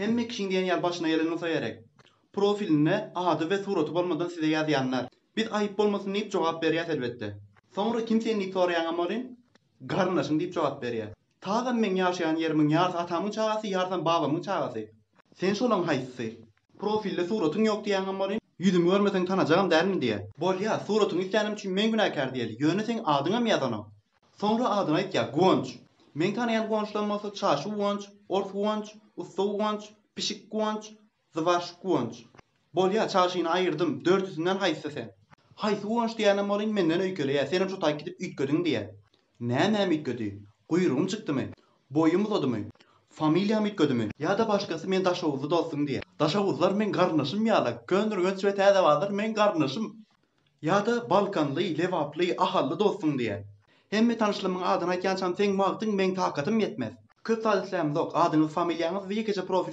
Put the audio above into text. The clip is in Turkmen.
Hemme kişiň diýen ýaly başyna gelen bolsa gerek. Profilinde ady we suraty bolmadan size ýazýanlar. Biz aýyp bolmasyn diýip jogap berýäs elbetde. Soňra kim sen diýip soraýaňam welin, garyndaşyň diýip jogap berýär. Tagam meň ýaşaýan ýerimiň ýarsy atamyň çagasy, ýarsam babamyň çagasy. Sen şolaň haýsysy? Profilde suratyň ýok diýýäňem welin, ýüzümi görmeseň tanajagam dälmi diýýär. Bolýa, suratyňy islänim üçin men günäkär diýeli, ýöne seň adyňam ýazanok. Soňra adyny aýtýar, Guwanç. Meň tanaýan Guwançlarym bolsa Çaşy Guwanç, Ors Guwanç, Ussa Guwanç, Pişik Guwanç, Zybaş Guwanç. Bolýa, çaşyny aýyrdym, dördüsinden haýsysy sen? Haýsy Guwanç diýýänem welin menden öýkeleýär, senem şo taýy gidip üýtgediň diýýär. Nämäm üýtgedi? Guýrugym çykdymy? Boýum uzadymy? Familiýam üýtgedimi? Ýa-da başgasy men daşoguzly dostuň diýýär. Daşoguzlar meň garyndaşym ýala, Köneürgenç we Täzebazar meň garyndaşym. Ýa-da Balkanly, Lebaply, Ahally dostuň diýýär. Hemme tanyşlymyň adyny aýtýançam seň wagtyň meň takatym ýetmez. Köp zat islämzok, adyňyz familiýaňyz we ýekeje profil.